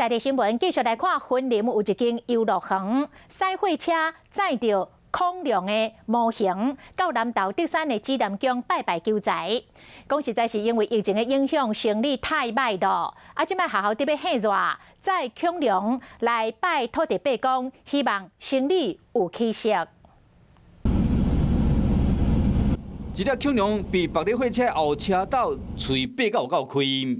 在地新聞，繼續來看，雲林有一間遊樂園，賽貨車載著恐龍的模型，到南投竹山的紫南宮拜拜求財。講實在是因為疫情的影響，生意太䆀咯。啊，這擺學校特別火熱，載恐龍來拜土地伯公，希望生意有起色。一隻恐龍被縛佇貨車後車斗，喙擘到有夠開。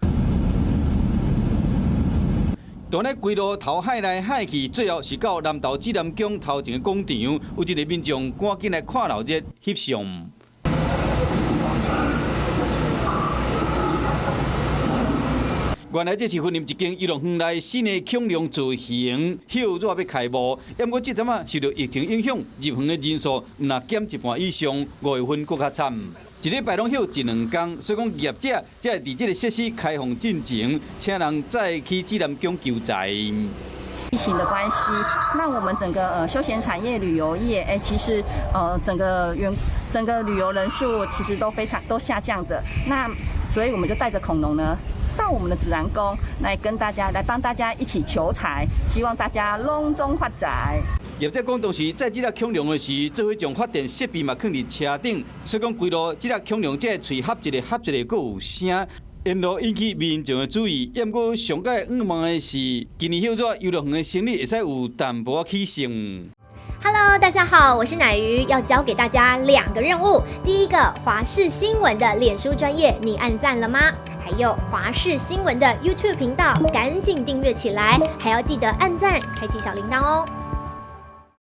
佇咧規路頭海來海去，最後是到南投紫南宮頭前的廣場，有一个民眾趕緊來看鬧熱翕相。原來這是雲林一間遊樂園內新的恐龍造型，歇熱欲開幕。毋過這陣仔受著疫情影響，入園的人數毋但減一半以上，五月份閣較慘。一禮拜攏歇一兩工，所以講業者才會佇這个設施開放進前，請人再去紫南宮求財。疫情的關係，那我們整個休閒產業旅遊業，其實整個旅遊人數其實都非常都下降着。那所以我們就帶著恐龍呢，到我們的紫南宮來跟大家來幫大家一起求財，希望大家攏總發財。業者講，當時載這隻恐龍的時，做伙將發電設備嘛囥佇車頂，所以講規路這隻恐龍這喙合一个合一个，閣有聲，沿路引起民眾的注意。毋過上蓋向望的是，今年歇熱遊樂園的生意會使有淡薄仔起色。 Hello，大家好，我是乃瑜，要交給大家兩個任務。第一個，華視新聞的臉書專頁，你按讚了嗎？還有華視新聞的 YouTube 頻道，趕緊訂閱起來，還要記得按讚，開啟小鈴鐺哦。